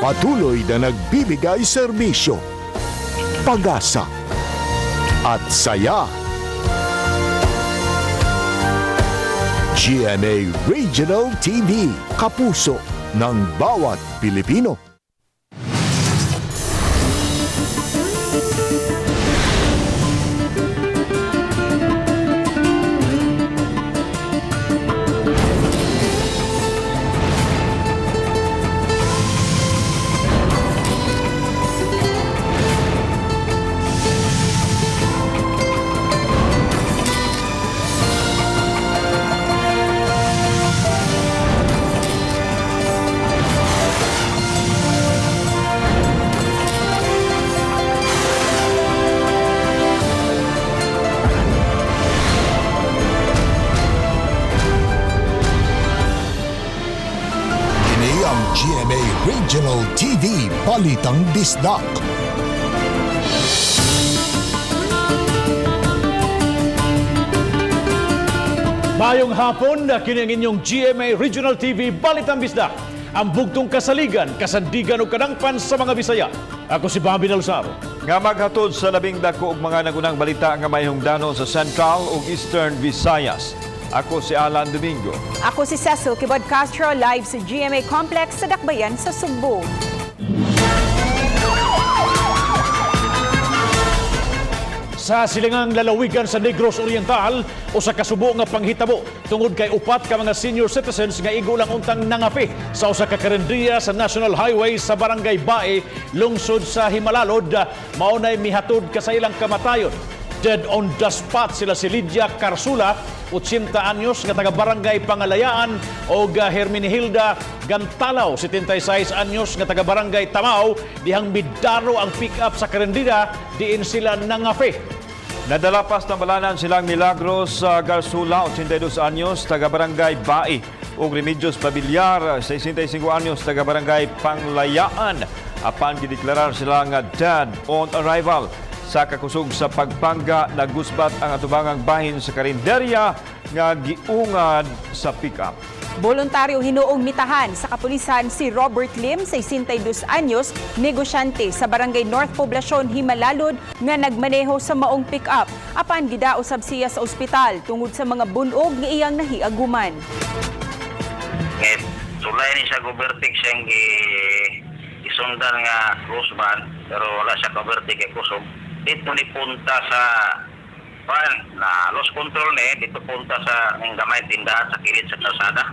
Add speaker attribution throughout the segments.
Speaker 1: Patuloy na nagbibigay serbisyo, pag-asa at saya. GMA Regional TV, kapuso ng bawat Pilipino. Kini ang GMA Regional TV Balitang Bisdak.
Speaker 2: Mayong hapon na kini ang inyong GMA Regional TV Balitang Bisdak. Ang bugtong kasaligan, kasandigan o kadangpan sa mga Bisaya. Ako si Bobby Nalsaro.
Speaker 3: Nga maghatod sa labing dako og mga nagunang balita nga may hungdanon sa Central ug Eastern Visayas. Ako si Alan Domingo.
Speaker 4: Ako si Cecil Kibod Castro, live sa GMA Complex sa Dakbayan sa Sugbo.
Speaker 2: Sa silingang lalawigan sa Negros Oriental o sa kasubo nga panghitabo tungod kay upat ka mga senior citizens nga igo lang untang nangapi sa usa ka karinderya sa National Highway sa Barangay Bae, lungsod sa Jimalalud, mao nay mihatod ka sa ilang kamatayon. Dead on the spot sila si Lydia Carsula, 80 anyos nga taga Barangay Pangalayaan, og Herminihilda Gantalaw, 76 anyos nga taga Barangay Tamao, dihang midaro ang pick-up sa karinderya diin sila nangapi.
Speaker 3: Nadala pas nabalanan silang Milagros sa Garsula, 82 anyos, taga Barangay Bae, ug Remedios Pabiliar, 65 anyos, taga Barangay Panglayaan. Apan gideklarar sila nga dead on arrival. Sa kakusog sa pagpangga, nagusbat ang atubangang bahin sa karinderya nga giungad sa pick-up.
Speaker 4: Voluntaryo hinuong mitahan sa kapulisan si Robert Lim, 62 anyos, negosyante sa Barangay North Poblacion, Jimalalud, nga nagmaneho sa maong pick-up. Apan gidaosab siya sa ospital tungod sa mga bunog nga iyang nahiaguman.
Speaker 5: Ngayon, sulay ni siya overtake siyang isundan nga cruise van, pero wala siya overtake kay kusog. Dito ni punta sa pan na lost control ni dito punta sa ang gamay tindahan sa kilid sa kalsada.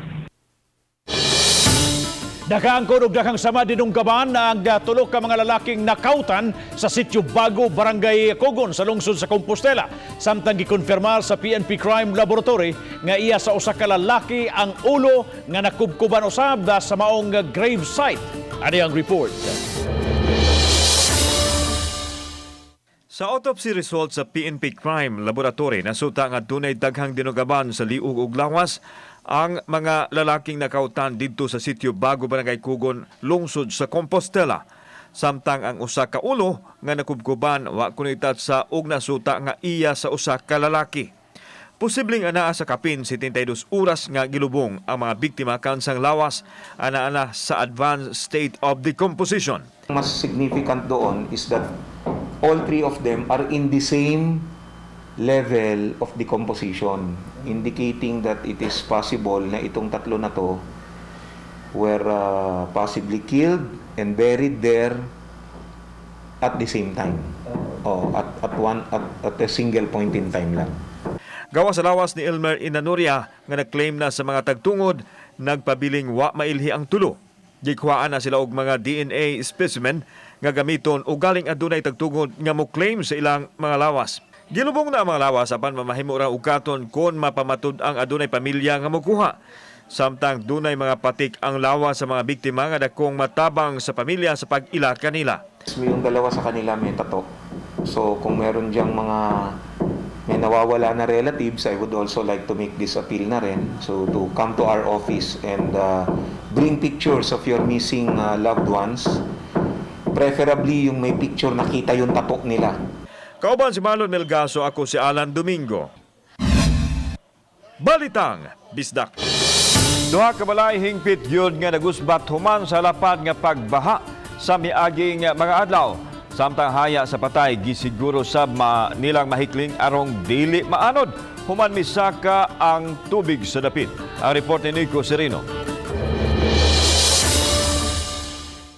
Speaker 2: Nakaangkon og daghang sama dinunggaban ang tulo ka mga lalaking nakautan sa sitio Bago, Barangay Cogon sa lungsod sa Compostela. Samtang gikonfirmar sa PNP Crime Laboratory nga iya sa usa ka lalaki ang ulo nga nakubkuban usab sa maong grave site. Ani ang report.
Speaker 3: Sa autopsy result sa PNP Crime Laboratory, nasuta nga dunay daghang dinugaban sa liog ug lawas ang mga lalaking nakautan didto sa sitio Bago, Barangay Kugon, lungsod sa Compostela. Samtang ang usa ka ulo nga nakubkuban wa kuno sa ug nasuta nga iya sa usa ka lalaki. Posibleng anaa sa kapin 72 oras nga gilubong ang mga biktima kansang lawas ana-ana sa advanced state of decomposition.
Speaker 6: Mas significant doon is that all three of them are in the same level of decomposition, indicating that it is possible na itong tatlo na to were possibly killed and buried there at the same time. Oh, at one at a single point in time lang.
Speaker 3: Gawa sa lawas ni Elmer Inanuria nga nagclaim na sa mga tagtungod, nagpabiling wa mailhi ang tulo. Gikuhaan na sila og mga DNA specimen nga gamiton o galing adunay tagtungod nga mo claim sa ilang mga lawas. Gilubong na ang mga lawas apan mamahimo ra og katon kon mapamatud ang adunay pamilya nga mokuha. Samtang dunay mga patik ang lawas sa mga biktima nga dakong matabang sa pamilya sa pag-ila kanila.
Speaker 6: Yung dalawa sa kanila may tato. So kung meron diyang mga may nawawala na relatives, I would also like to make this appeal na rin. So to come to our office and bring pictures of your missing loved ones. Preferably yung may picture nakita yung tato nila.
Speaker 3: Kauban si Marlon Melgaso, ako si Alan Domingo. Balitang Bisdak. Duha ka balay hingpit gyud nga nagusbat human sa lapad nga pagbaha. sa miaging mga adlaw. Samtang haya sa patay gisiguro sab nilang mahikling arong dili maanod human misaka ang tubig sa dapit. Ang report ni Nico Sereno.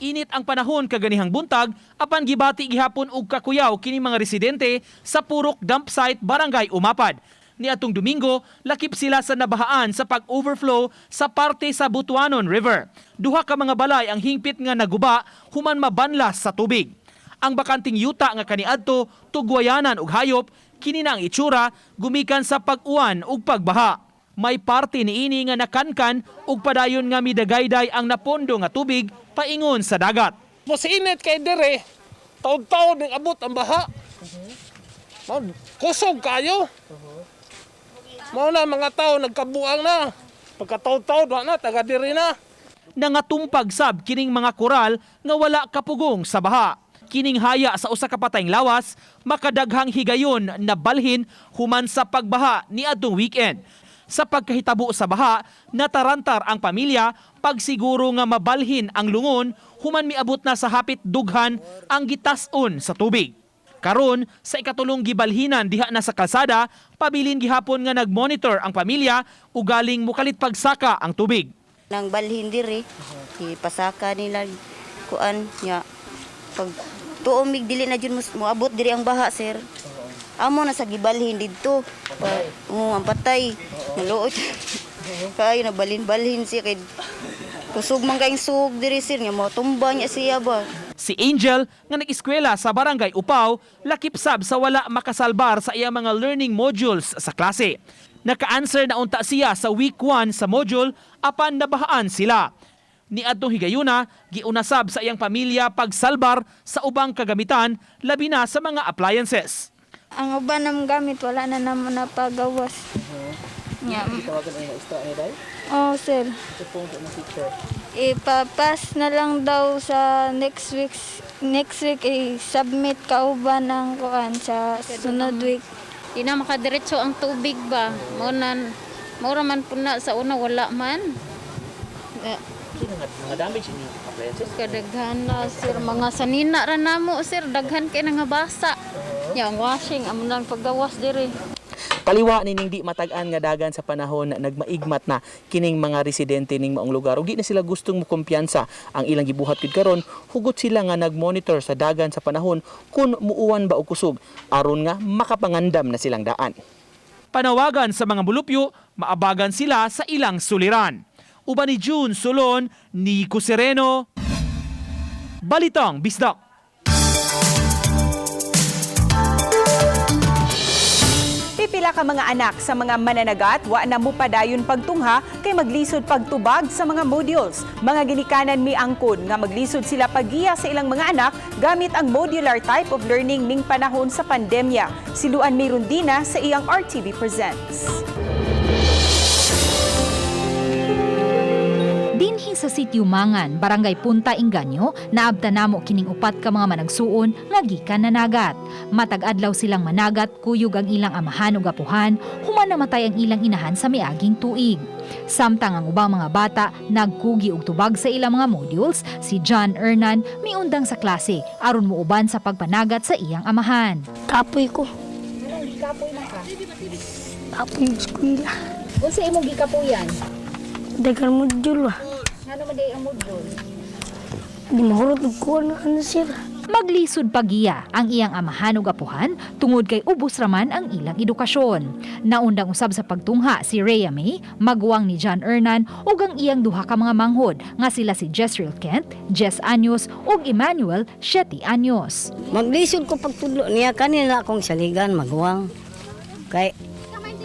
Speaker 7: Init ang panahon kaganihang buntag apan gibati gihapon og kakuyaw kini mga residente sa Purok Dump Site, Barangay Umapad. Niadtong Domingo, lakip sila sa nabahaan sa pag-overflow sa parte sa Butuanon River. Duha ka mga balay ang hingpit nga naguba human mabanlas sa tubig. Ang bakanting yuta nga kaniadto tugwayanan og hayop, kini na ang itsura gumikan sa pag-uwan ug pagbaha. May parte niini nga nakankan ug padayon nga midagayday ang napondo nga tubig paingon sa dagat.
Speaker 8: Mas init kay dire, taon-taon ning abot ang baha. Mao, kusog kayo. Mao na mga tao nagkabuang na. Pagka taon-taon wa na taga diri na.
Speaker 7: Nangatumpag sab kining mga koral nga wala kapugong sa baha. Kining haya sa usa ka patayng lawas makadaghang higayon na balhin human sa pagbaha niadtong weekend. Sa pagkahitabo sa baha, natarantar ang pamilya pagsiguro nga mabalhin ang lungon human miabot na sa hapit dughan ang gitas-on sa tubig. Karon sa ikatulong gibalhinan diha na sa kalsada, pabilin gihapon nga nagmonitor ang pamilya ugaling mukalit pagsaka ang tubig.
Speaker 9: Nang balhin diri, ipasaka nila kuan nya. Pag tuomig dili na jud moabot diri ang baha, sir. Amo na sa gibalhin didto. Oo, ang patay. Naluot. Kayo na balhin-balhin siya kay kusog man kayong sug diri, sir, nga motumba niya siya ba.
Speaker 7: Si Angel nga nag-eskwela sa Barangay Upaw, lakip sab sa wala makasalbar sa iyang mga learning modules sa klase. Naka-answer na unta siya sa week 1 sa module apan nabahaan sila. Niadtong higayuna, giunasab sa iyang pamilya pagsalbar sa ubang kagamitan labi na sa mga appliances.
Speaker 10: Ang uban ng gamit wala na naman napagawas. Nya. Oh, sir. Ipapas na lang daw sa next week i-submit kauban ang kuan sa sunod week.
Speaker 11: Di na makadiretso ang tubig ba. Mo na mura man po na sa una wala man.
Speaker 7: Mga damage inyo appliances?
Speaker 11: Kadaghan na, sir, mga sanina ra namo, sir, daghan kay nga basa. Ya ang washing amo nang paggawas diri.
Speaker 7: Kaliwa nining di matag-an nga dagan sa panahon na nagmaigmat na kining mga residente ning maong lugar ug di na sila gustong mukumpiyansa ang ilang gibuhat gud karon, hugot sila nga nagmonitor sa dagan sa panahon kung muuwan ba o kusog aron nga makapangandam na silang daan. Panawagan sa mga mulupyo, maabagan sila sa ilang suliran. Uban ni June Solon, Nico Sereno, Balitang Bisdak.
Speaker 4: Pipila ka mga anak sa mga mananagat wa na mupadayon pagtungha kay maglisod pagtubag sa mga modules. Mga ginikanan miangkon nga maglisod sila pagiya sa ilang mga anak gamit ang modular type of learning ning panahon sa pandemya. Si Luan Mirundina sa iyang RTV Presents.
Speaker 12: Dinhi sa Sitio Mangan, Barangay Punta, Inganyo, naabta namo kining upat ka mga managsuon nga gikan nanagat. Matag adlaw silang managat kuyog ang ilang amahan ug apuhan, human namatay ang ilang inahan sa miaging tuig. Samtang ang ubang mga bata nagkugi og tubag sa ilang mga modules, si John Ernan miundang sa klase aron muuban sa pagpanagat sa iyang amahan.
Speaker 10: Kapoy ko. Kapoy eskwela.
Speaker 12: Unsa imong gikapuyan?
Speaker 10: Dagan module ba.
Speaker 12: Ngano man ang module?
Speaker 10: Di mahurot og kuan ano, sir.
Speaker 12: Maglisod pagiya ang iyang amahan ug apuhan tungod kay ubos raman ang ilang edukasyon. Naundang usab sa pagtungha si Rhea May, maguwang ni John Ernan ug ang iyang duha ka mga manghod nga sila si Jezreel Kent, Jess Anyos ug Emmanuel 7 anyos.
Speaker 9: Maglisod ko pagtudlo niya kanina akong saligan maguwang. Kay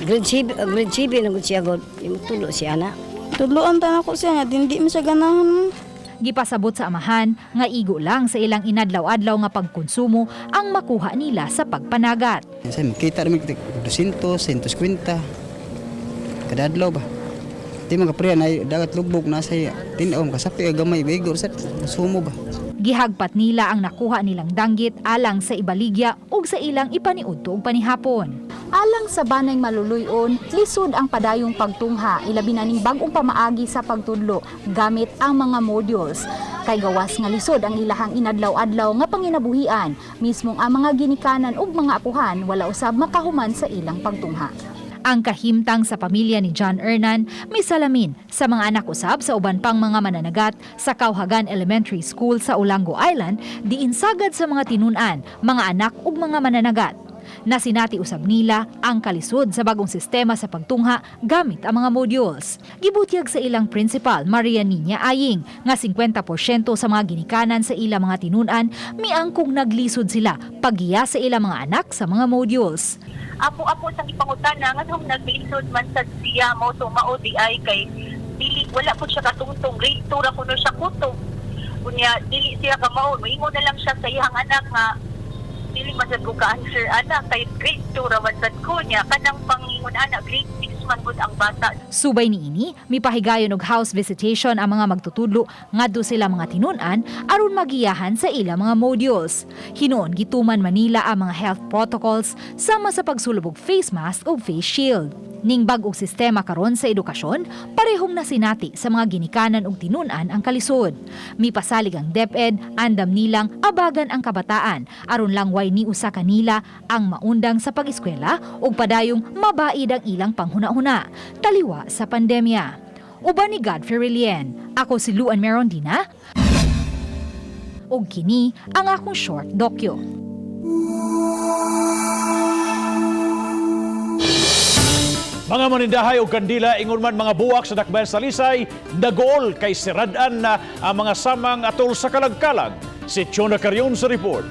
Speaker 9: grade 7, grade 7 na gud siya god. Imutudlo siya ana.
Speaker 10: Tudloan ta nako siya nga dindi man siya ganahan.
Speaker 12: Gipasabot sa amahan nga igo lang sa ilang inadlaw-adlaw nga pagkonsumo ang makuha nila sa pagpanagat.
Speaker 13: Sa makita naman 200, 150. Kada adlaw ba. Di mga pre na dagat lubog na sa tinaw kasapi gamay bigor sa sumo ba.
Speaker 12: Gihagpat nila ang nakuha nilang danggit alang sa ibaligya ug sa ilang ipaniudto og panihapon. Alang sa banay maluluyon, lisod ang padayong pagtungha, ilabi na ning bag-ong pamaagi sa pagtudlo gamit ang mga modules. Kay gawas nga lisod ang ilahang inadlaw-adlaw nga panginabuhian, mismong ang mga ginikanan ug mga apuhan wala usab makahuman sa ilang pagtungha. Ang kahimtang sa pamilya ni John Ernan may salamin sa mga anak usab sa uban pang mga mananagat sa Kauhagan Elementary School sa Olango Island, diin sagad sa mga tinun-an, mga anak ug mga mananagat. Nasinati usab nila ang kalisod sa bagong sistema sa pagtungha gamit ang mga modules. Gibutyag sa ilang principal, Maria Nina Aying, nga 50% sa mga ginikanan sa ilang mga tinun-an miangkong naglisod sila paggiya sa ilang mga anak sa mga modules.
Speaker 14: Apo-apo sang ipangutana nga nung naglisod man sad siya mo so mao di ay kay dili wala pud siya katungtong, grade 2 ra kuno siya kutob. Unya dili siya kamao, moingon na lang siya sa iyang anak nga dili man sad ko ka-answer anak kay grade 2 ra man sad ko niya, kanang pangingon anak grade 6 man gud ang bata.
Speaker 12: Subay niini, mipahigayon og house visitation ang mga magtutudlo ngadto sila mga tinun-an aron magiyahan sa ilang mga modules. Hinuon gituman Manila ang mga health protocols sama sa pagsulob og face mask ug face shield. Ning bag-ong sistema karon sa edukasyon, parehong nasinati sa mga ginikanan ug tinun-an ang kalisod. Mipasalig ang DepEd, andam nilang abagan ang kabataan aron lang way ni usa kanila ang maundang sa pag-eskwela ug padayong mabaid ang ilang panghuna-huna taliwa sa pandemya. Uban ni Godfrey Relien, ako si Luan Merondina, ug kini ang akong short dokyo.
Speaker 2: Mga manindahay og kandila ingon man mga buwak sa Dakbayan sa Talisay, nagool kay sirad-an na ang mga samang atol sa kalagkalag. Si Chona Carion sa report.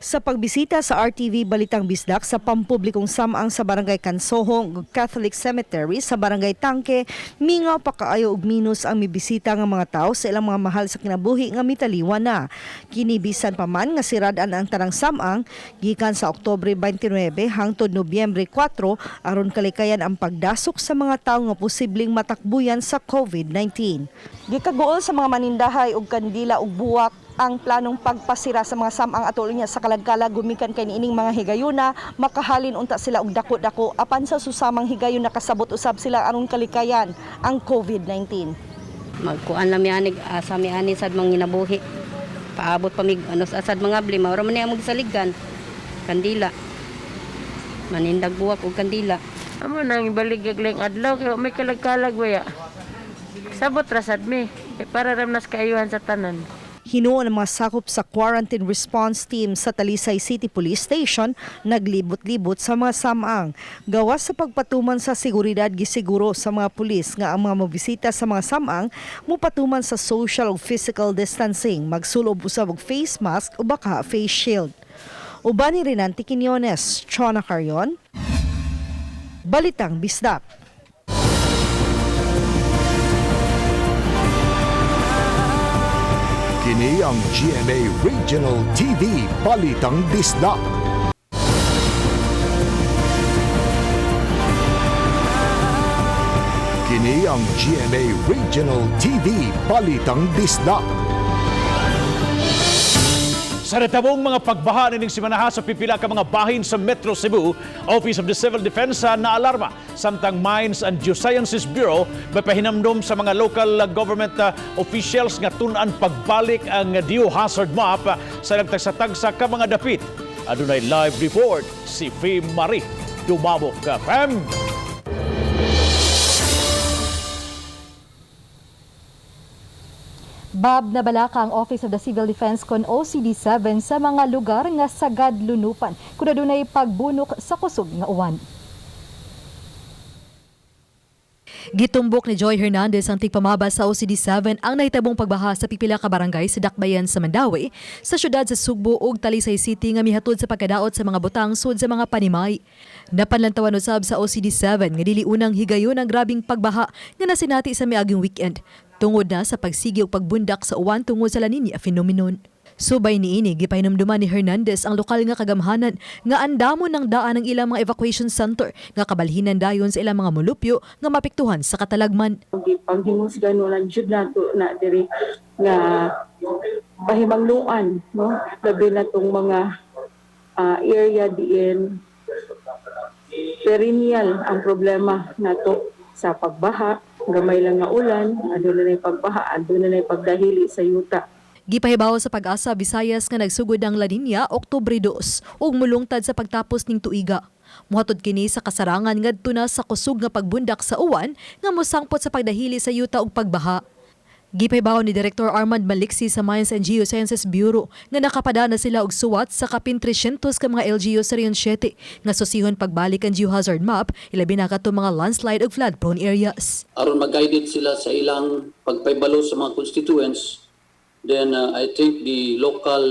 Speaker 15: Sa pagbisita sa RTV Balitang Bisdak sa pampublikong samang sa Barangay Kansohong Catholic Cemetery sa Barangay Tangke, mingaw pa kaayo og minus ang mibisita nga mga tao sa ilang mga mahal sa kinabuhi nga mitaliwa na. Kini bisan pa man nga sirad-an ang tanang samang gikan sa Oktubre 29 hangtod Nobyembre 4 aron kalikayan ang pagdasok sa mga tao nga posibleng matakbuyan sa COVID-19. Gikaguol sa mga manindahay og kandila ug buwak ang planong pagpasira sa mga samang atol niya sa kalagkalag gumikan kay niining mga higayuna makahalin unta sila og dako-dako apan sa susamang higayon nakasabot usab sila aron kalikayan ang COVID-19.
Speaker 16: Magkuan lang mi ani, asa mi ani sad manginabuhi. Paabot pa mig ano sa sad mga bli, mao ra man ni among gisaligan. Kandila. Manindag buwak og kandila.
Speaker 17: Amo nang ibaligag lang adlaw kay may kalagkalag waya. Sabot ra sad mi para ramnas kaayuhan sa tanan.
Speaker 15: Hinuon ang mga sakop sa Quarantine Response Team sa Talisay City Police Station naglibot-libot sa mga samang. Gawas sa pagpatuman sa seguridad, gisiguro sa mga pulis nga ang mga mobisita sa mga samang mupatuman sa social o physical distancing, magsulob usab og face mask o baka face shield. Uban ni Renante Quiñones, Chona Carion, Balitang Bisdak.
Speaker 1: Kini ang GMA Regional TV Balitang Bisdak. Kini ang GMA Regional TV Balitang Bisdak.
Speaker 2: Sa retabong mga pagbaha nining simanaha sa pipila ka mga bahin sa Metro Cebu, Office of the Civil Defense na alarma samtang Mines and Geosciences Bureau mapahinamdom sa mga local government officials nga tun-an pagbalik ang geohazard map sa nagtagsa-tagsa ka mga dapit. Adunay live report si Fim Marie Dumabok. Fem!
Speaker 18: Bab, nabalaka ang Office of the Civil Defense kon OCD-7 sa mga lugar nga sagad lunupan kung adunay pagbunok sa kusog nga uwan.
Speaker 19: Gitumbok ni Joy Hernandez ang tigpamaba sa OCD-7 ang nahitabong pagbaha sa pipila ka barangay sa Dakbayan sa Mandaue, sa syudad sa Sugbo ug Talisay City nga mihatod sa pagkadaot sa mga butang sud sa mga panimay. Napanlantawan usab sa OCD-7 nga dili unang higayon ang grabing pagbaha nga nasinati sa miaging weekend tungod na sa pagsigi ug pagbundak sa uwan tungod sa La Niña phenomenon. Subay niini, gipahinumduman ni Hernandez ang lokal nga kagamhanan nga andamon ng daan ng ilang mga evacuation center nga kabalhinan dayon sa ilang mga mulupyo nga mapiktuhan sa katalagman.
Speaker 20: Panghimusgan wala jud nato na diri nga pahimangluan, no, labi na tong mga area diin perennial ang problema nato sa pagbaha. Gamay lang nga ulan, aduna na pagbaha, aduna na pagdahili sa yuta.
Speaker 19: Gipahibaw sa Pag-asa Visayas nga nagsugod ang La Nina Oktubre 2 ug mulungtad sa pagtapos ning tuiga. Muhatod kini sa kasarangan ngadto na sa kusog nga pagbundak sa uwan nga mosangpot sa pagdahili sa yuta ug pagbaha. Gipahibaw ni Director Armand Maliksi sa Mines and Geosciences Bureau nga nakapadana sila og suwat sa kapin 300 ka mga LGU sa Region 7 nga susihon pagbalik ang geohazard map, ilabi na kadtong mga landslide ug flood prone areas.
Speaker 21: Aron mag-guided sila sa ilang pagpaybalo sa mga constituents, then I think the local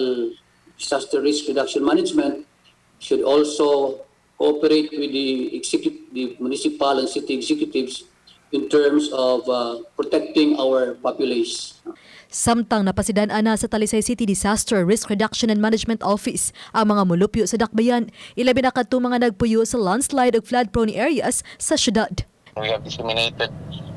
Speaker 21: disaster risk reduction management should also cooperate with the municipal and city executives in terms of protecting our populace.
Speaker 19: Samtang napasidan-an na sa Talisay City Disaster Risk Reduction and Management Office ang mga mulupyo sa Dakbayan, ilabi na kadtong mga nagpuyo sa landslide ug flood-prone areas sa syudad.
Speaker 22: We have disseminated,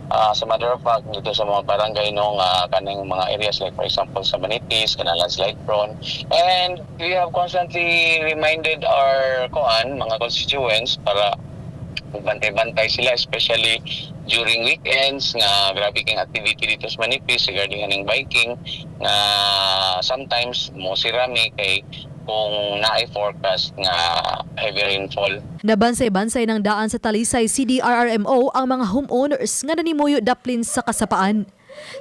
Speaker 22: as a matter of fact, dito sa mga barangay nung kaning mga areas like, for example, sa Manipis, kanang landslide prone. And we have constantly reminded our koan, mga constituents, para bantay-bantay sila, especially during weekends nga grabe king activity dito sa Manipis regarding aning biking, nga sometimes mo sirami kay kung naay forecast nga heavy rainfall.
Speaker 19: Nabansay-bansay ng daan sa Talisay CDRRMO ang mga homeowners nga nanimuyo daplin sa kasapaan.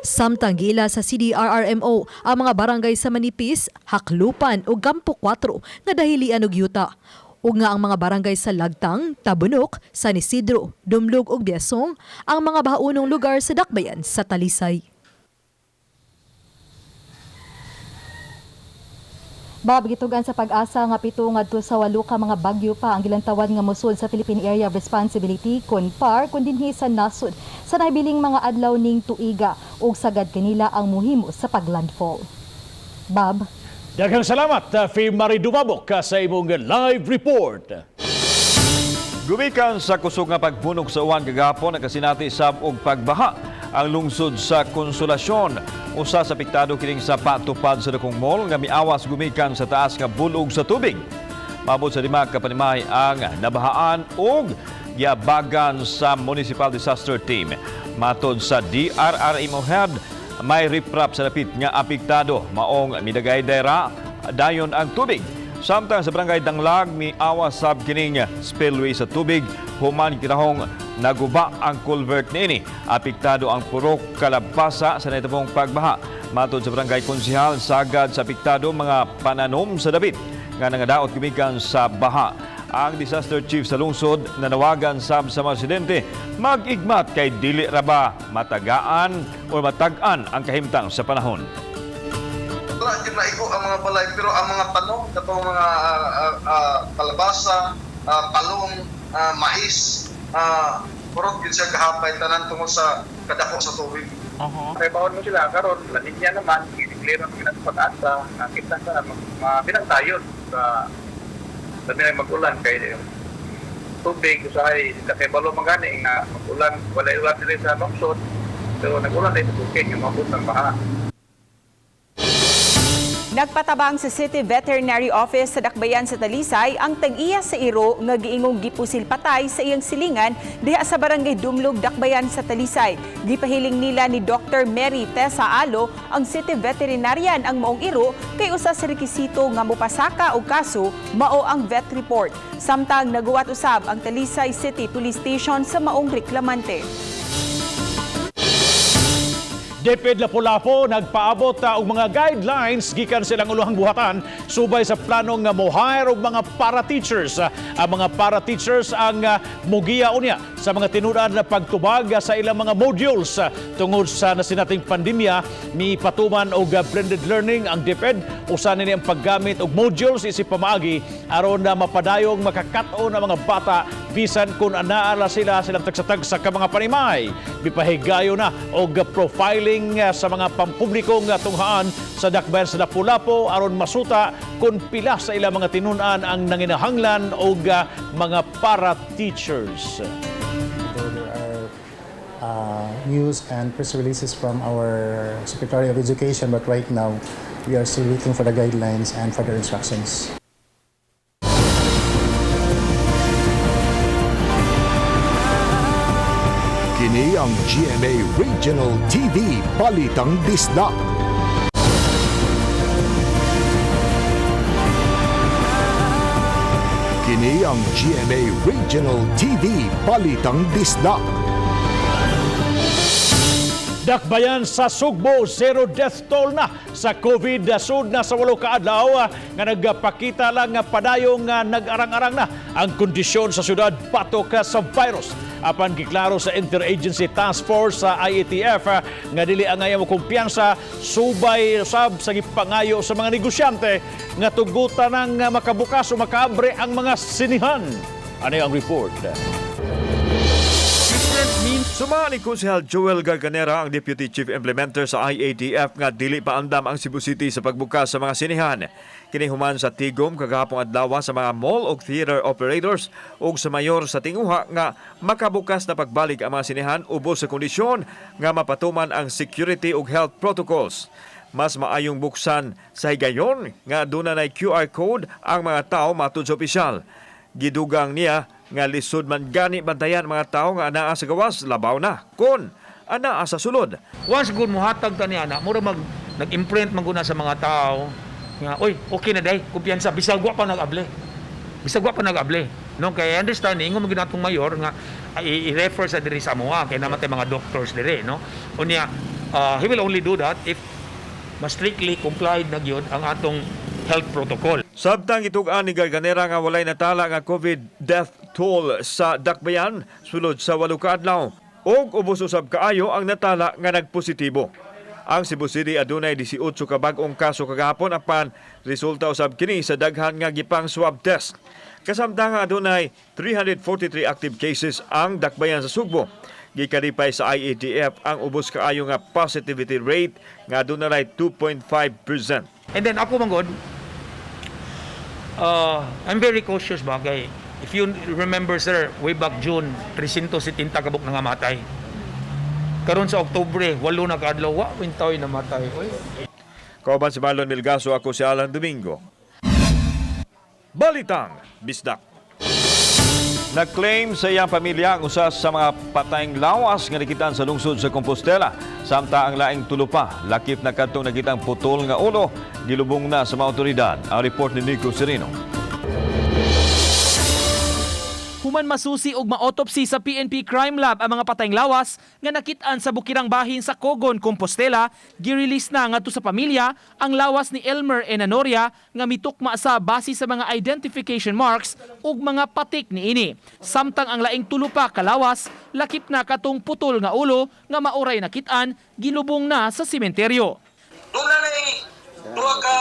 Speaker 19: Samtang giila sa CDRRMO ang mga barangay sa Manipis, Jaclupan ug Campo 4 nga dahilian og yuta. Ug nga ang mga barangay sa Lagtang, Tabunok, San Isidro, Dumlog ug Biasong ang mga bahaunong lugar sa Dakbayan sa Talisay. Bob, gitugan sa Pag-asa nga 7 ngadto sa 8 ka mga bagyo pa ang gilantawan nga mosud sa Philippine Area of Responsibility kon PAR kun dinhi sa nasod sa nabiling mga adlaw ning tuiga ug sagad kanila ang muhimo sa paglandfall. Bob.
Speaker 2: Daghang salamat, Fe Marie Dumabok, sa imong live report.
Speaker 3: Gumikan sa kusog nga pagbunok sa uwan kagahapon, nakasinati sab og pagbaha ang lungsod sa Konsolasyon. Usa sa apektado kining sa patupad sa dakong mall nga miawas gumikan sa taas nga bulog sa tubig. Maabot sa 5 ka panimalay ang nabahaan ug giabagan sa Municipal Disaster Team. Matod sa DRRMO head, may riprap sa dapit nga apektado, maong midagayday ra dayon ang tubig. Samtang sa barangay Danglag, miawas sab kining spillway sa tubig human kinahong naguba ang culvert niini. Apektado ang purok Kalabasa sa nahitabong pagbaha. Matod sa barangay konsihal, sagad sa apektado mga pananom sa dapit nga nangadaot gumikan sa baha. Ang disaster chief sa lungsod nanawagan sab sa mga residente mag-igmat kay dili ra ba matagaan o matag-an ang kahimtang sa panahon.
Speaker 23: Wala gyud naigo ang mga balay, pero ang mga tanom katong mga kalabasa, palong, mais, murag gyud siya gahapay tanan tungod sa kadako sa tubig.
Speaker 24: Kay bawon mo sila karon, La Nina naman, i-declare ang sa Pag-asa nga kita sa mabinantayon sa labi na mag-ulan kay tubig usahay sila kay balo magani nga mag-ulan, walay ulan diri sa lungsod pero nag-ulan diri sa bukid nga maabot ang baha.
Speaker 4: Nagpatabang sa City Veterinary Office sa Dakbayan sa Talisay ang tag-iya sa iro nga giingong gipusil patay sa iyang silingan diha sa Barangay Dumlog, Dakbayan sa Talisay. Gipahiling nila ni Dr. Mary Tessa Alo ang City Veterinarian ang maong iro kay usa sa rekisito nga mopasaka og kaso mao ang vet report. Samtang naguwat usab ang Talisay City Police Station sa maong reklamante.
Speaker 2: DepEd Lapu-Lapu nagpaabot og mga guidelines gikan sa ilang uluhang buhatan subay sa plano nga mo-hire og mga para-teachers. Ang mga para-teachers ang mugiya unya sa mga tinud-an na pagtubag sa ilang mga modules. Tungod sa nasinating pandemya, mipatuman og blended learning ang DepEd. Usa nini ang paggamit og modules isip pamaagi aron na mapadayong makakat-on ang mga bata bisan kung anaa ra sila silang tagsa-tagsa ka mga panimay. Mipahigayo na og profiling sa mga pampublikong tunghaan sa Dakbayan sa Lapu-Lapu aron masuta kung pila sa ilang mga tinun-an ang nanginahanglan og mga para-teachers.
Speaker 25: Though there are news and press releases from our Secretary of Education, but right now we are still waiting for the guidelines and further instructions.
Speaker 1: Kini Kini ang GMA Regional TV Balitang Bisdak. Kini ang GMA Regional TV Balitang Bisdak.
Speaker 2: Dakbayan sa Sugbo, zero death toll na sa COVID. Sud na sa 8 ka adlaw nga nagpakita lang nga padayong nga nag-arang-arang na ang kondisyon sa syudad batok sa virus. Apan giklaro sa Interagency Task Force sa IATF nga dili angay mo kumpiyansa subay sab sa gipangayo sa mga negosyante nga tugutan ng makabukas o makaabre ang mga sinihan. Ano ang report?
Speaker 3: Suma ni Konsehal Joel Garganera, ang Deputy Chief Implementer sa IATF, nga dili paandam ang Cebu City sa pagbukas sa mga sinihan. Kini human sa tigom kagahapong adlaw sa mga mall ug theater operators ug sa mayor sa tinguha nga makabukas na pagbalik ang mga sinihan ubos sa kondisyon nga mapatuman ang security ug health protocols. Mas maayong buksan sa higayon nga aduna nay QR code ang mga tao matud sa opisyal. Gidugang niya nga lisod man gani bantayan mga tao nga anaa sa gawas, labaw na kon anaa sa sulod.
Speaker 5: Once good muhatag ta niya na, mura mag nag-imprint man guna sa mga tao nga oy, okay na day, kumpiyansa bisag wa pa nag-able. Bisag wa pa nag-able. No, kay understand ingon man gyud atong mayor nga i-refer sa diri sa amoa kay namatay mga doctors diri, no. Unya he will only do that if mas strictly complied na gyud ang atong health protocol.
Speaker 3: Sabtang itug-an ni Garganera nga walay natala nga COVID death toll sa Dakbayan sulod sa 8 ka adlaw ug ubos usab kaayo ang natala nga nagpositibo. Ang Cebu City adunay 18 ka bag-ong kaso kagahapon apan resulta usab kini sa daghan nga gipang swab test. Kasamtang adunay 343 active cases ang Dakbayan sa Sugbo. Gikalipay sa IATF ang ubos kaayo nga positivity rate nga adunay 2.5%.
Speaker 5: And then ako man gud, I'm very cautious ba kay if you remember, sir, way back June 370 kabuk nangamatay. Karon sa Oktubre, 8 na kaadlaw wa wintaw namatay. Oy.
Speaker 3: Kauban si Marlon Milgaso, ako si Alan Domingo. Balitang Bisdak. Nag-claim sa iyang pamilya ang usa sa mga patayng lawas nga nakitaan sa lungsod sa Compostela. Samta ang laing tulo pa, lakip na kadtong nakitang putol nga ulo, gilubong na sa mga otoridad. Ang report ni Nico Sereno.
Speaker 6: Human masusi og ma-autopsy sa PNP Crime Lab ang mga patayng lawas nga nakit-an sa bukirang bahin sa Cogon, Compostela, gi-release na ngadto sa pamilya ang lawas ni Elmer Enanoria nga mitukma sa base sa mga identification marks ug mga patik niini. Samtang ang laing tulo pa ka lawas, lakip na katong putol nga ulo nga mauray nakit-an, gilubong na sa sementeryo.
Speaker 23: Doon na duha ka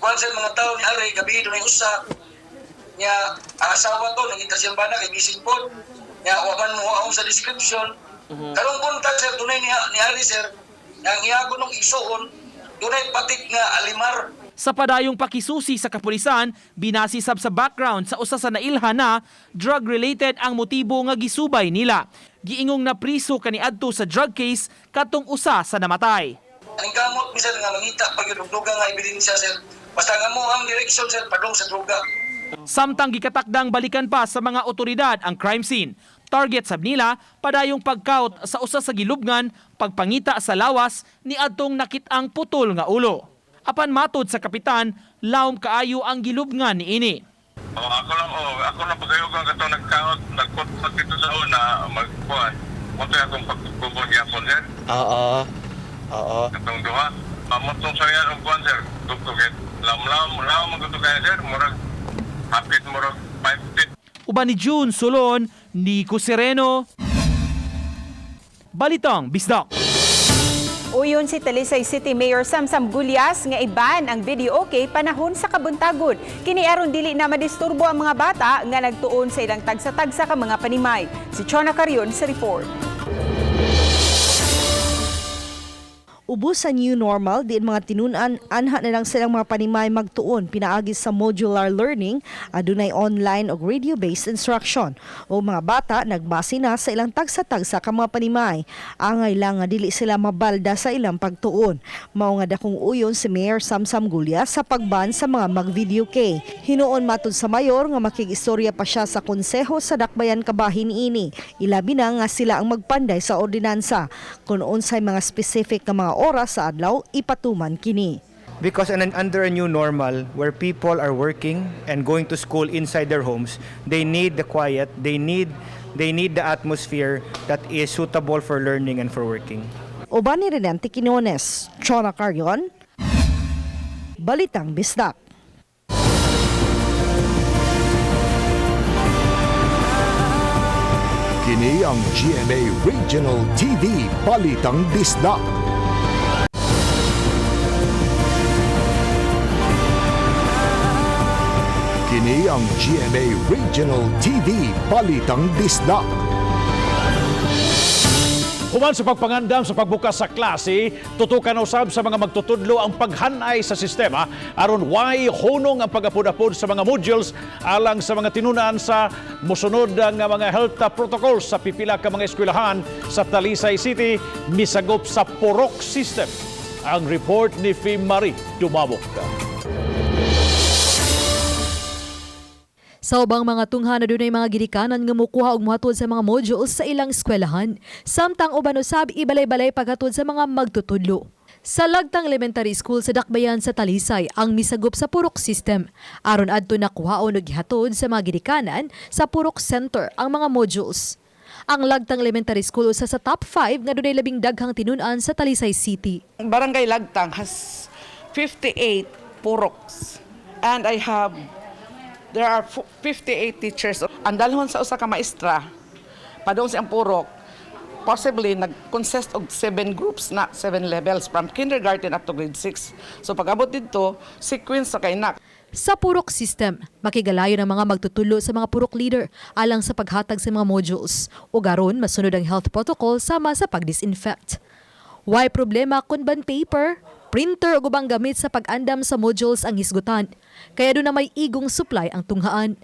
Speaker 23: kuan sa mga tao ni Ari gabi doon ay usa nya ang asawa to nangita siyang bana kay missing pod nya wa man mo sa description. Karong buntag sir, dunay ni Ari sir nya ang iya nung isuon dunay patik nga alimar.
Speaker 6: Sa padayong pakisusi sa kapulisan, binasi sab sa background sa usa sa nailhan na drug-related ang motibo nga gisubay nila. Giingong na priso kaniadto sa drug case katong usa sa namatay.
Speaker 23: Ang gamot mi sir nga mangita pag yung droga nga ebidensya sir. Basta nga mo ang direksyon sir padung sa droga.
Speaker 6: Samtang gikatakdang balikan pa sa mga otoridad ang crime scene. Target sab nila padayong pagkaut sa usa sa gilubngan pagpangita sa lawas ni adtong nakit-ang putol nga ulo. Apan matod sa kapitan, lawom kaayo ang gilubngan niini.
Speaker 24: Oh, ako lang oh, ako lang pagayugan kato nagkaot, nagkot dito sa una magkuan. Mo akong pagkubon gyapon sir.
Speaker 7: Oo. Oo.
Speaker 24: Katong duha. Amot tong saya ang kuan sir. Dugtog lam-lam lam man kuto kaya sir, murag hapit murag 5 feet.
Speaker 6: Uban ni June Solon, Nico Sereno. Balitang Bisdak.
Speaker 4: Uyon si Talisay City Mayor Samsam Gullas nga iban ang video okay panahon sa kabuntagon. Kini aron dili na madisturbo ang mga bata nga nagtuon sa ilang tagsa-tagsa ka mga panimay. Si Chona Carion sa report.
Speaker 15: Ubos sa new normal, diin mga tinunan anha na lang silang mga panimay magtuon pinaagi sa modular learning, adunay online og radio-based instruction. O mga bata nagbase na sa ilang tagsa-tagsa ka mga panimay. Angay lang nga dili sila mabalda sa ilang pagtuon. Mao nga dakong uyon si Mayor Samsam Gulya sa pagban sa mga mag-video K. Hinuon matud sa mayor nga makig-istorya pa siya sa konseho sa Dakbayan kabahin ini. Ilabi na nga sila ang magpanday sa ordinansa. Kung unsay mga specific nga mga oras sa adlaw ipatuman kini.
Speaker 8: Because under a new normal where people are working and going to school inside their homes, they need the quiet, they need the atmosphere that is suitable for learning and for working.
Speaker 15: Uban ni Renante Quinones, Chona Carrion, Balitang Bisdak.
Speaker 1: Kini ang GMA Regional TV Balitang Bisdak. Kini ang GMA Regional TV Balitang Bisdak.
Speaker 2: Human sa pagpangandam sa pagbukas sa klase, tutukan usab sa mga magtutudlo ang paghanay sa sistema aron way hunong ang pagapod-apod sa mga modules alang sa mga tinunan sa mosunod nga mga health protocols sa pipila ka mga eskwelahan sa Talisay City misagop sa Purok system. Ang report ni Fim Marie Dumabok.
Speaker 19: Sa ubang mga tungha na dunay mga gidikanan nga mukuha og mohatod sa mga modules sa ilang eskwelahan. Samtang uban usab ibalay-balay paghatod sa mga magtutudlo. Sa Lagtang Elementary School sa Dakbayan sa Talisay ang misagop sa Purok system. Aron adto nakuhaon og gihatod sa mga gidikanan sa Purok Center ang mga modules. Ang Lagtang Elementary School usa sa top 5 nga dunay labing daghang tinun-an sa Talisay City.
Speaker 9: Barangay Lagtang has 58 puroks and I have there are 58 teachers. Ang dalhon sa usa ka maestra padung sa purok possibly nag-consist og seven groups na, seven levels from kindergarten up to grade 6. So pag abot dito, sequence sa kay na.
Speaker 19: Sa Purok system, makigalayon ang mga magtutudlo sa mga purok leader alang sa paghatag sa mga modules o garon masunod ang health protocol sama sa pag-disinfect. Way problema kung ban paper, printer o ubang gamit sa pag-andam sa modules ang hisgutan? Kaya duna may igong supply ang tunghaan.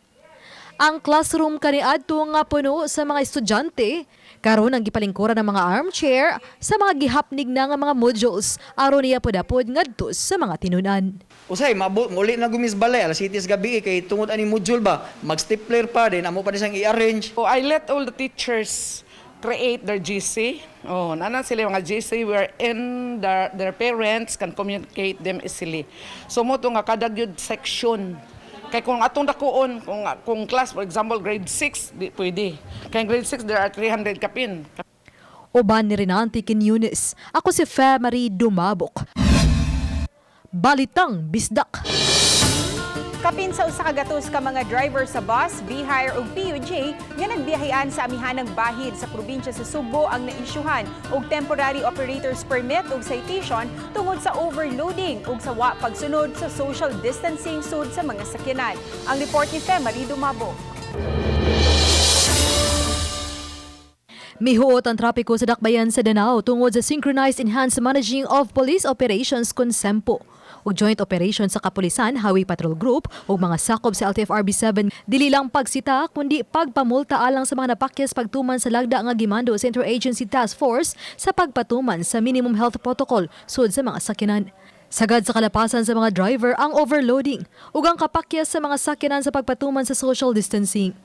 Speaker 19: Ang classroom kaniadto nga puno sa mga estudyante, karon ang gipalingkuran ng mga armchair sa mga gihapnig na nga mga modules aron niya apod ngadto sa mga tinunan.
Speaker 10: Usay mabot muli na gumis balay alas 7 sa gabi kay tungod ani module ba, mag-stapler pa din amo pa ni siyang i-arrange.
Speaker 9: So I let all the teachers create their GC. Oh, nana sila mga GC wherein their parents can communicate them easily. So mao to nga kada gyud section. Kay kung atong dakuon, kung class, for example, grade 6, di pwede. Kay grade 6, there are 300 kapin.
Speaker 19: Uban ni Renante Quiñones. Ako si Fe Marie Dumabok. Balitang Bisdak.
Speaker 4: Kapin sa 100 ka mga driver sa bus, V-Hire ug PUJ nga nagbiyahean sa amihanang bahin sa probinsya sa Sugbo ang naisyuhan og temporary operators permit ug citation tungod sa overloading ug sa wa pagsunod sa social distancing sud sa mga sakyanan. Ang report ni Fe Marie Dumabo.
Speaker 19: Mihuot ang trapiko sa Dakbayan sa Danao tungod sa Synchronized Enhanced Managing of Police Operations kon SEMPO ug joint operation sa kapulisan, Highway Patrol Group ug mga sakop sa LTFRB 7. Dili lang pagsita kundi pagpamulta alang sa mga napakyas pagtuman sa lagda nga gimando sa Interagency Task Force sa pagpatuman sa minimum health protocol sud sa mga sakyanan. Sagad sa kalapasan sa mga driver ang overloading ug ang kapakyas sa mga sakyanan sa pagpatuman sa social distancing.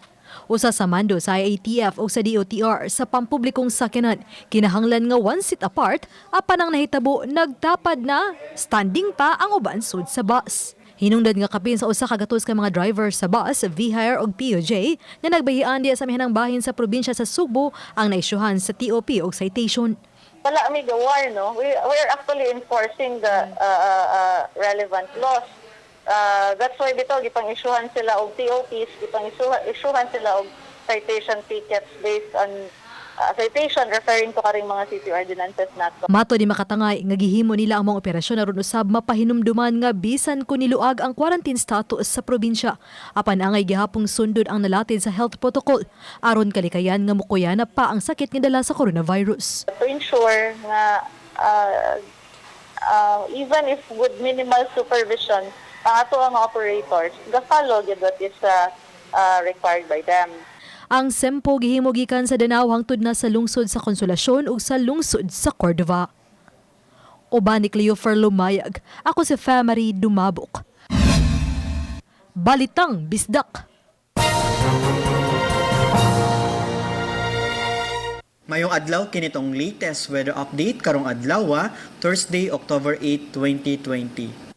Speaker 19: Usa sa mando sa IATF o sa DOTR sa pampublikong sakyanan, kinahanglan nga one seat apart, apan ang nahitabo nagtapad na standing pa ang uban sud sa bus. Hinungdan nga kapin sa 100 ka mga driver sa bus, V-Hire og PUJ nga nagbahian diya sa amihanang bahin sa probinsya sa Sugbo ang naisyuhan sa TOP og citation.
Speaker 11: Wala mi gawar, no? We are actually enforcing the relevant laws. That's why dito gipang-isyuhan sila og TOPs, gipang-isyuhan sila og citation tickets based on citation referring to karing mga city ordinances nato.
Speaker 19: Mato ni Makatangay nga gihimo nila ang mga operasyon aron usab mapahinumduman nga bisan kun niluag ang quarantine status sa probinsya, apan angay gihapong sundon ang nalatid sa health protocol aron kalikayan nga mukuyana pa ang sakit nga dala sa coronavirus.
Speaker 11: To ensure nga Even if with minimal supervision, ang ato ang operators ga-follow gyud what is required by them.
Speaker 19: Ang sempo gihimo gikan sa Danao hangtod na sa lungsod sa Consolacion ug sa lungsod sa Cordova. Uban ni Cleofer Lumayag, ako si Famary Dumabok. Balitang Bisdak.
Speaker 12: Mayong adlaw, kinitong latest weather update karong adlaw, Thursday, October 8, 2020.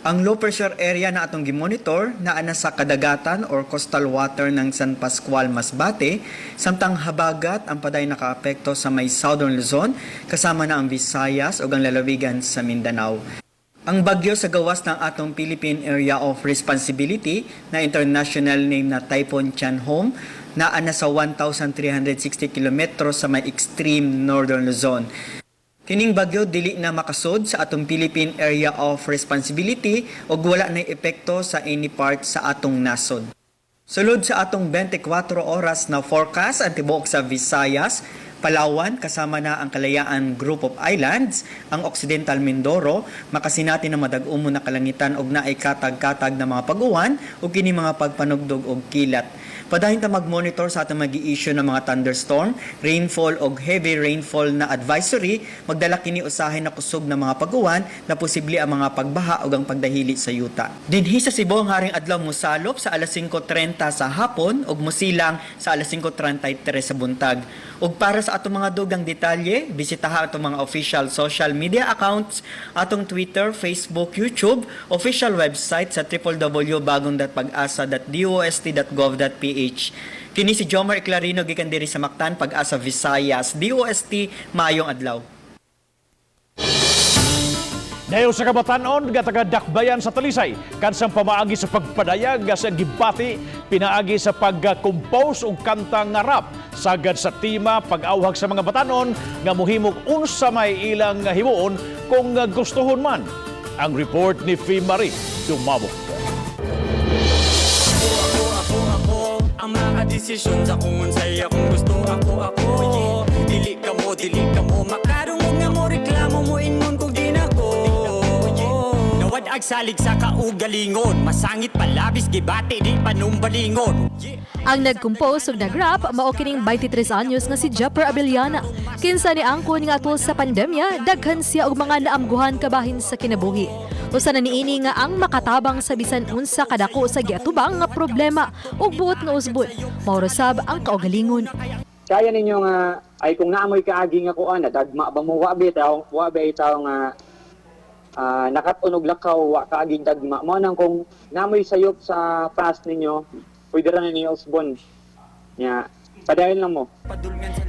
Speaker 12: Ang low pressure area na atong gimonitor naa na sa kadagatan or coastal water ng San Pascual, Masbate, samtang habagat ang paday nakaapekto sa may Southern Luzon kasama na ang Visayas ug ang lalawigan sa Mindanao. Ang bagyo sa gawas ng atong Philippine Area of Responsibility na international name na Typhoon Chanhom naa na sa 1,360 kilometro sa may extreme northern Luzon. Kining bagyo dili na makasud sa atong Philippine Area of Responsibility ug wala na epekto sa any part sa atong nasod. Sulod sa atong 24 oras na forecast, ang tibuok sa Visayas, Palawan kasama na ang Kalayaan Group of Islands, ang Occidental Mindoro, makasinati na madag-umo na kalangitan og naay katag-katag na mga pag-uwan ug kini mga pagpanugdog og kilat. Padayon ta mag-monitor sa atong magi-issue ng mga thunderstorm, rainfall og heavy rainfall na advisory, magdala kini usahay na kusog na mga pag-uwan na posible ang mga pagbaha ug ang pagdahili sa yuta. Dinhi sa Cebu, ang haring adlaw mosalop sa alas 5:30 sa hapon ug mosilang sa alas 5:33 sa buntag. Ug para sa atong mga dugang detalye, bisitaha atong mga official social media accounts, atong Twitter, Facebook, YouTube, official website sa www.bagong.pagasa.dost.gov.ph. Kini si Jomar Eclarino gikan diri sa Mactan, Pag-asa Visayas, DOST, maayong adlaw.
Speaker 2: Dayon sa kabatanon nga taga Dakbayan sa Talisay, kansang pamaagi sa pagpadayag nga sa gibati pinaagi sa pag-compose og kanta nga rap sagad sa tema pag-awhag sa mga batanon nga mohimog unsa may ilang himuon kung gustuhon man. Ang report ni Fee Marie Dumabok.
Speaker 13: Ang mga desisyon sa kung unsay akong gusto, ako ako, yeah. Dili ka mo makarungog nga mo reklamo mo ingon kog di nako, yeah. Nawad-ag salig sa kaugalingon, masangit palabis gibati di panumbalingon, yeah.
Speaker 19: Ang nag-compose ug nag-rap mao kining 23 anyos nga si Jepper Abellana. Kinsa ni angkon nga atol sa pandemya, daghan siya og mga naamguhan kabahin sa kinabuhi. Usa na niini nga ang makatabang sa bisan unsa kadako sa giatubang nga problema ug buot nga usbon. Mao sab ang kaugalingon.
Speaker 14: Kaya ninyo nga ay kung naamoy kaagi nga kuan dagma ba mo, wa ba taw, wa ba taw nga nakatunog lakaw, wa kaaging dagma mo nang kung naamoy sayop sa past ninyo, pwede ra ninyo usbon nya, padayon lang mo.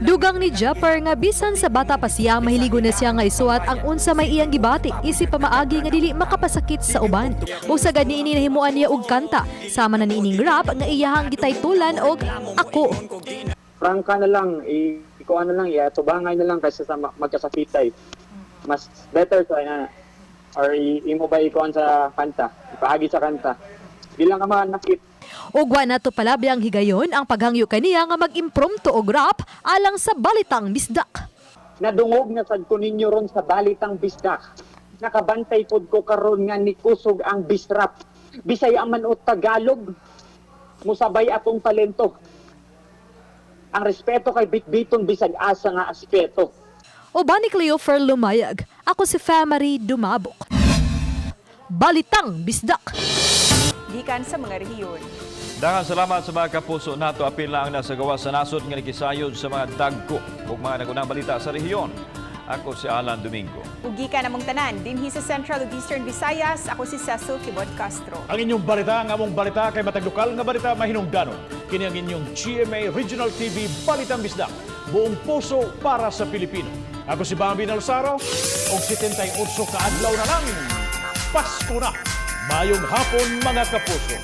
Speaker 19: Dugang ni Jepper nga bisan sa bata pa siya, mahiligo na siya nga isuwat ang unsa may iyang gibati isip pamaagi nga dili makapasakit sa uban. Ug sagad niini nahimuan niya og kanta sama na niining rap nga iyahang gitaytulan og Ako.
Speaker 14: Prangka na lang, ikuan na lang, iatubangay na lang kaysa sa magkasakitay. Mas better to na or imo ba ikuan sa kanta, ipaagi sa kanta. Di lang ka manakit.
Speaker 19: Ug wa nato palabi ang higayon ang paghangyo kaniya nga mag-impromptu og rap alang sa Balitang Bisdak.
Speaker 14: Nadungog na sad ko ninyo ron sa Balitang Bisdak. Nakabantay pod ko karon nga ni kusog ang bisrap. Bisaya man o Tagalog, musabay atong talento. Ang respeto kay bitbiton bisag asa nga aspeto.
Speaker 19: Uban ni Cleofer Lumayag, ako si Famary Dumabok. Balitang Bisdak.
Speaker 4: Gikan sa mga rehiyon.
Speaker 3: Daghang salamat sa mga kapuso nato, apil na ang nasa gawas sa nasod nga nikisayod sa mga dagko ug mga nagunang balita sa rehiyon. Ako si Alan Domingo.
Speaker 4: Ug gikan namong tanan dinhi sa Central ug Eastern Visayas, ako si Cecil Kibod Castro.
Speaker 2: Ang inyong balita, ang among balita kay matag lokal nga balita mahinungdanon. Kini ang inyong GMA Regional TV Balitang Bisdak. Buong puso para sa Pilipino. Ako si Bambi Nalsaro, og 78 ka adlaw na lang. Pasko na. Mayong hapon mga kapuso.